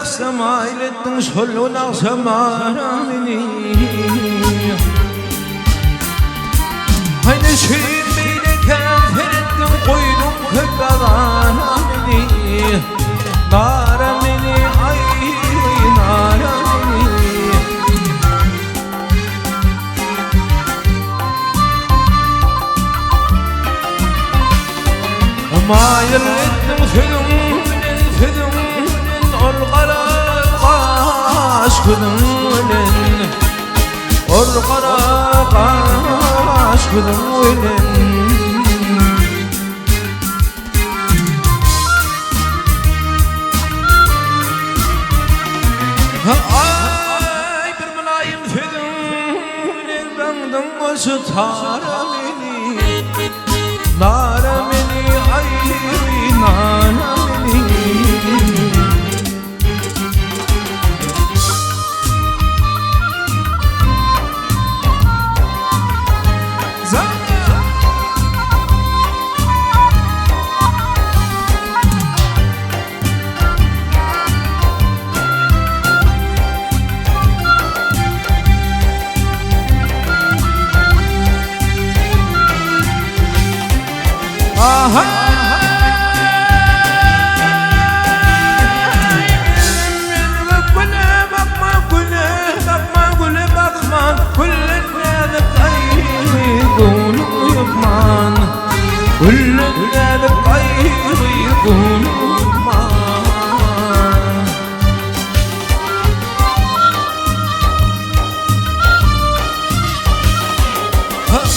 baksa maýyl etdiň şol gün agşam ara meni. Haýda şüýün beýlekäm seretdiň goýduň köp azara meni. Nara meni aý nara meni. Maýyl etdiň sözüň bilen sözüň bilen ol gara gaş gözüň bilen ol gara gaş gözüň bilen. Aý bir mylaýym sözüň bilen daňdyň goşa tara meni. Nara meni aý nara meni. Aha!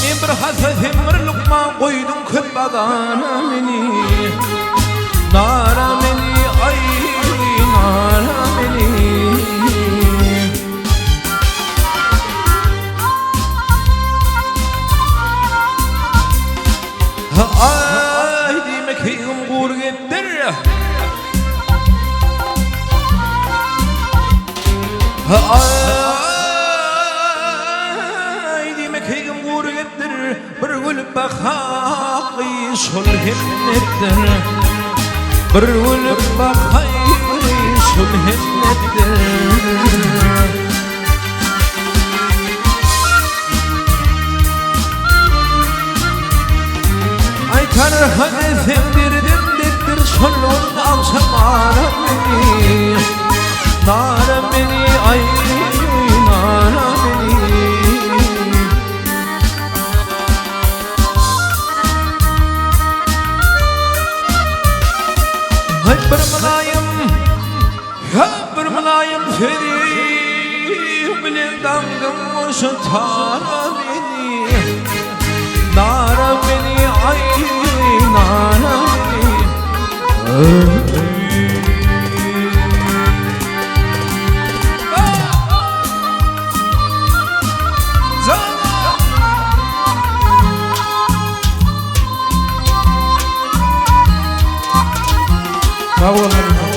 Men bir hassa sen bir lukman goýduň köp bazara meni. Nara meni aý nara meni. Aý diýme keýgim gury gepdir. Aý diýme keýgim gury gepdir. Bir gülüp bakaý şol hemmetdir. Bir gülüp bakaý şol hemmetdir. Aý Tarhan sen derdim depdir şol gün agşam ara meni. Nara meni aý nara meni. Aý bir mylaýym, bir mylaýym seni bilen daňdyň goşa tara meni. Nara meni aý nara meni. Sag boluň.